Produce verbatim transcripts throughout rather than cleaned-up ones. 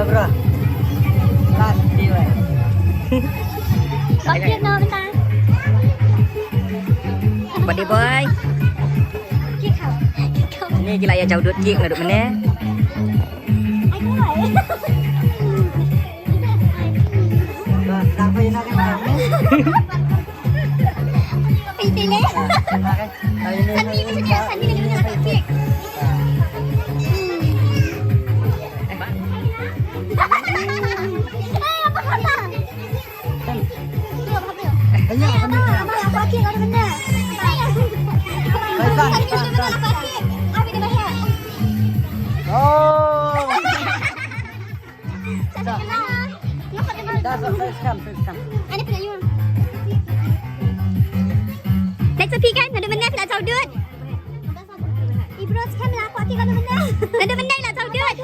Bro. Last viewer. Body boy. Ni ki la ïa jaw dud ki naduh mynne. Oh. Dah, dah, dah, sekarang, sekarang. Next, phi kan? Naduh mynne phi la jaw dud. Ibro, sekarang la, aku aki naduh mynne. Naduh mynne la jaw dud.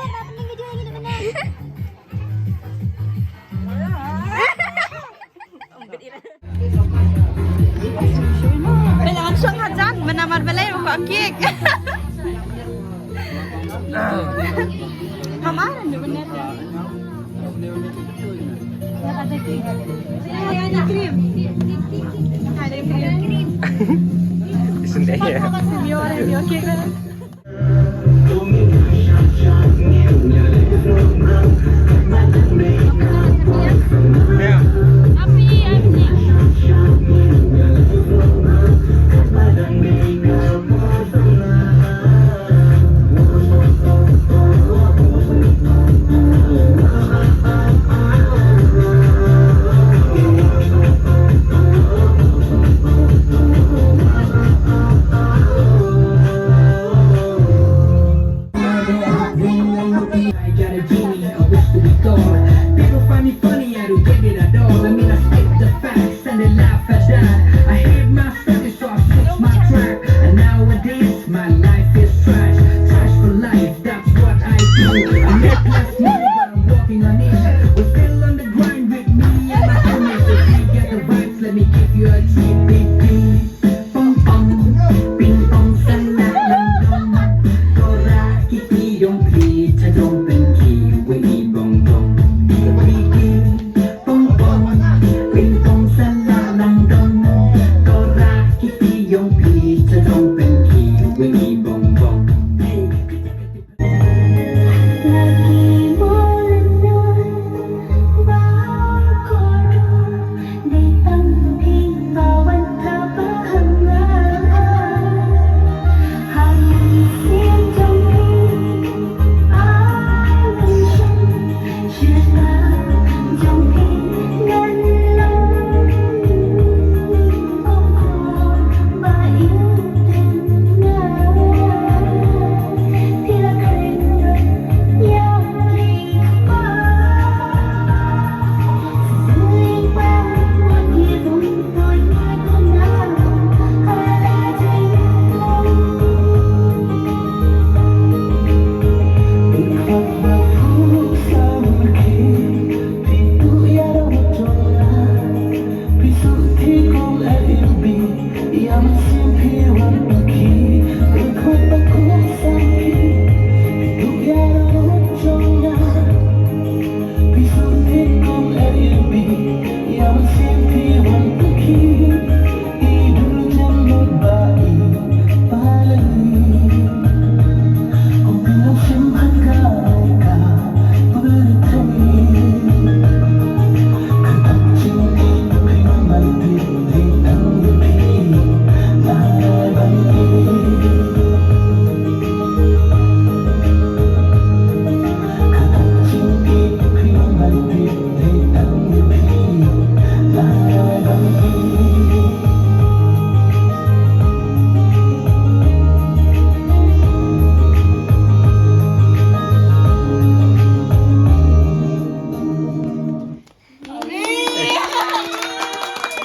Pynlong shong hajan, mynamar balei u kwah kik. Hamar, isn't there? I got a genie, I wish to be God. People find me funny, I don't get it at all. I mean, I spit the facts and they laugh at that. I hate my struggle, so I switch my track. And nowadays, my life is trash. Trash for life, that's what I do. I make less money, but I'm working on it. We're still on the grind with me and my homies. If you get the vibes, let me give you a treat, big D. Pong pong, ping pong, sa la lang dong. Tora ki ki yong phi, cha jong pen ki, wei i bong bong. Ping pong, ping pong, sa la lang dong. Tora ki ki yong phi, cha jong pen ki, wei i bong bong.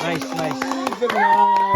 Nice, nice.